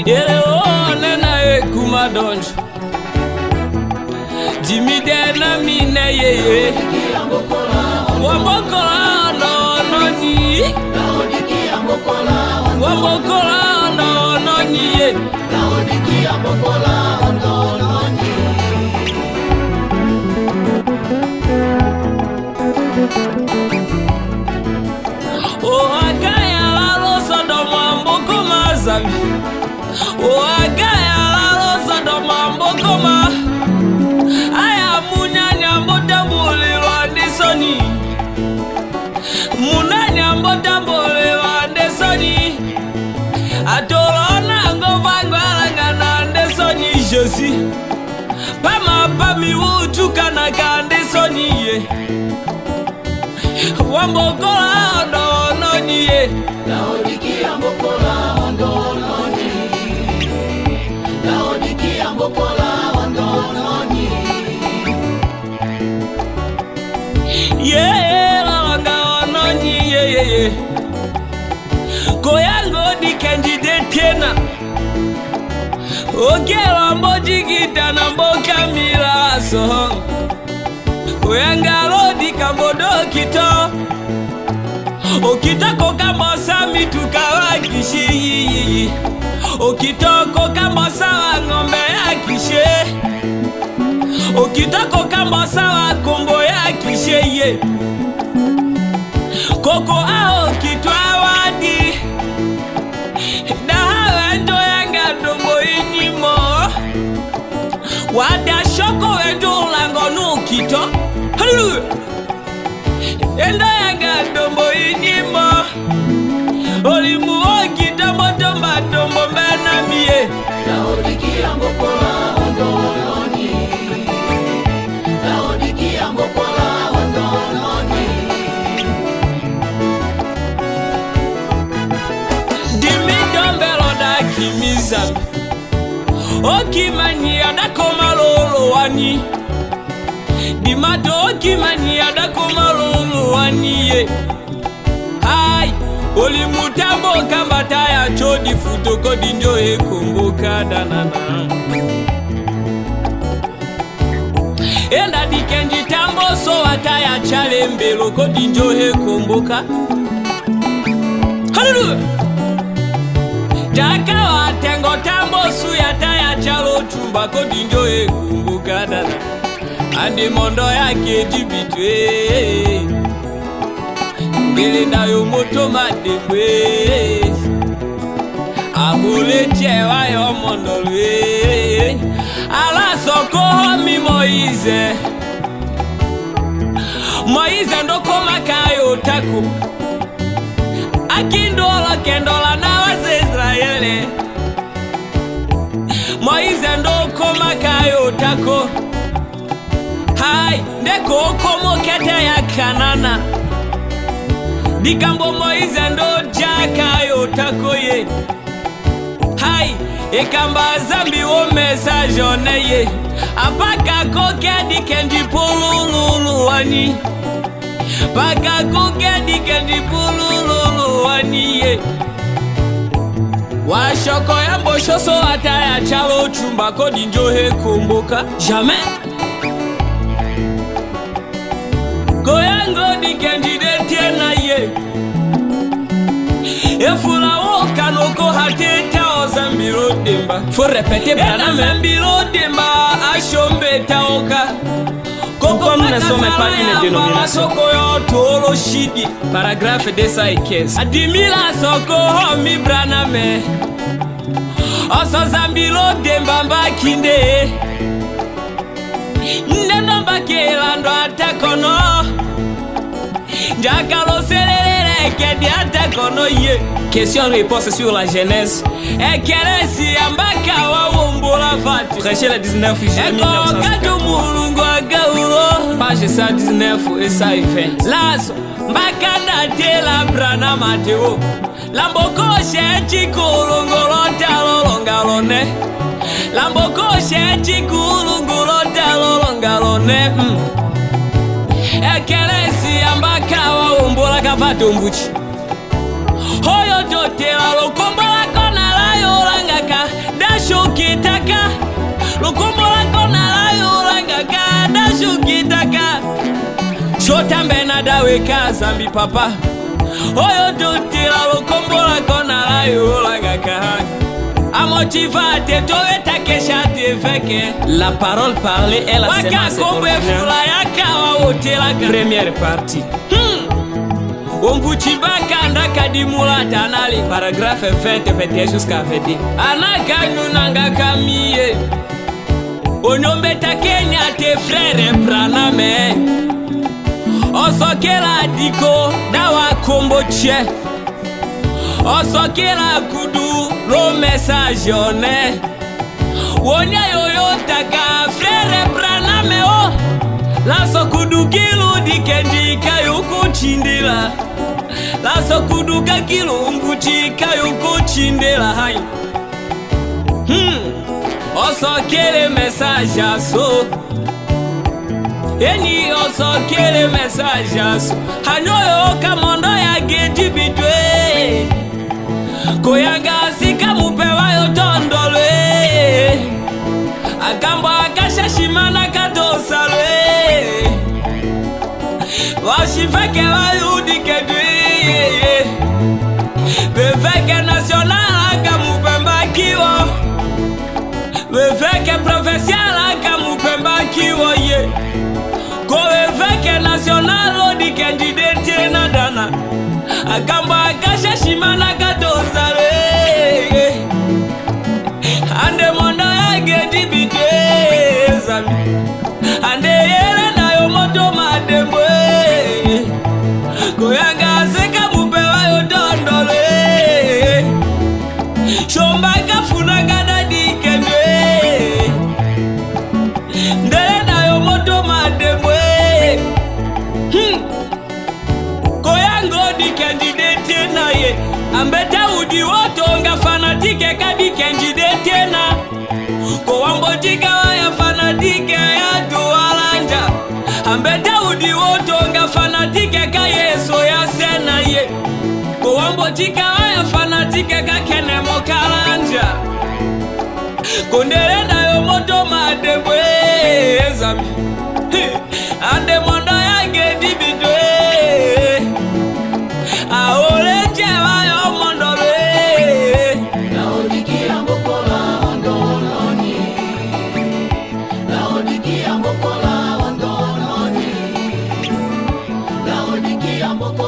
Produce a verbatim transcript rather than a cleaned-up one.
Yele o nena e kuma donjo. Dimi dena mi ne yeye. Wambokola no no ni. Wambokola no no ni ye. O akaya lalo sodo mwambo ko mazami. O akaya lalo sodo mwambo ko ma. Aya munanya mbo tambuli lwande soni. Munanya mbo tambuli lwande soni. Atolona ngo vangwalanga nande soni Jésus. Pama pami utukana kande soni ye. Wambokola ondo noni ye. Laodikia mbokola ondo noni. Laodikia mbokola ondo noni. Ye, lalonga ononi ye, ye, ye. Koyanga odi kendi detena. Okelo mbo jigitana mbo kamila so. Koyanga lodi kambo dokito. Okito ko kambo sa mituka wa kisi. Okito ko kambo sa wa ng'ombe ya kisi. Okito ko kambo sa wa kombo ya kisi ye. Koko a okito awadi. Daha wendo yanga dombo inimo. Wada shoko wendo lango nukito. Hallelujah. Endo yanga dombo inimo. Olimu okito mbotomba dombo mbenami ye. Laodikia mbokola ondo noni. Laodikia mbokola ondo noni. Dimi dombelo da kimisa. Okimani ada koma lolo wani. Dimato okimani ada koma lolo wani ye. Hai, olimu tambo kamba taya chodi futo kodi njo he kombo kadanana. Enda dikendi tambo so ataya chalembelo kodi njo he komboka. Hallelujah. Jaka watengo tambo su yataya chalo tumba kodi njo he komboka dana. Andi mondo ya kedibitwe. Ngelenda yo moto madembe. Ahule chewa yo mondolwe. Ala soko mi Moize. Moize ndo koma kayo tako. Akindolo kendola na waze Israele. Moize ndo koma kayo tako. Hai, nde ko komo kete ya Kanana. Dikambo Moize ndo jaka yo tako ye. Hai, ekamba Zambi wo message one ye. Apaka ko kedi kendi pulululu wani. Paka ko kedi kendi pulululu wani ye. Wa shoko ya mbosho so ataya chalo chumba kodi njo he komboka. Jamais. Koyanga odi kendi detiena ye. Efula wo kanoko hateta o Zambilo demba. Faut répéter, Branham. Ena Zambilo demba ashombe taoka. Pourquoi nous ne sommes pas une dénomination ? Paragraphe deux cent quinze. Adimila soko ho mi Branham. Oso Zambilo demba mbakinde. Nde ndo mbakela ndo atakono. Njakalo selelele kedi atakono ye. Question réponse sur la Genèse. Ekelesia mbaka wa wombola vati. Prêcher le dix-neuf juillet mille neuf cent cinquante-trois. Eko katu Mulungu agaulo. Page cent dix-neuf et cent vingt. Laso, mbaka ndatela Branham Mateo. Lambo ko se ti kulungu lo ta lo longa lo ne. Lambo ko se ti kulungu lo ta lo longa lo ne. Mm. Ekelesia mbaka wa umbula ka va tumbuti. Oyo totela lo kombola kona la yo langaka. Da shuki taka. Lo kombola kona la yo langaka. Da shuki taka. Sho tambe na da weka Nzambi papa. Oyo totela lo kombola kona la yo langaka. A motiva te to eta ke sha te veke. La parole parlée est la semence. Waka kombe fula ya kawa otelaka. Première partie. Hmm. Ombuti mbaka nda ka dimula tana le. Paragraphe vingt, vingt et un jusqu'à vingt-deux. Ana ka nyunanga ka miye. Onyo mbeta Kenya te frère Branham. O sokela diko da wa kombo tie. O sokela kudu lo message one. Wonia yoyo taka frère Branham o. Laso kudu kilu dikendi ka yo kutindila. Laso kudu ka kilu mbuti ka yo kutindila hai. Hmm. O sokele message aso. Eni o sokele message aso. Hanyo yo ka mondo ya gedi bitwe. Koyanga sika mupe wa yo tondolwe. Akambo aka sha shimana ka tosalwe. Wa shiveke wa yudike dwi. Beveke national aka mupe mbaki wo. Beveke provincial aka mupe mbaki wo ye. Ko beveke national o dikendi de tena dana. Akambo aka sha shimana ka tosalwe. Ande mondo ya gedi bitwe Nzambi. Ande yele na yo moto madembwe. Koyanga seka mupe wa yo tondole. Shomba ka funa ka da dikendwe. Ndele na yo moto madembwe. Hmm. Koyanga o dikendi de tena ye. Ambeta udi wo tonga fanatique ka dikendi de tena. Ko wambotika wa ya fanatique ya tuwalanja. Ambeta udi wo tonga fanatique ka Yesu ya sena ye. Ko wambotika wa ya fanatique ka kene mo kalanja. Ko ndele na yo moto madembwe Nzambi. Hi. Ande mondo ya gedi bitwe. A ole nje wa yo mondo be. Laodikia mbokola ondononi. Laodikia mbokola ondononi. Laodikia mbokola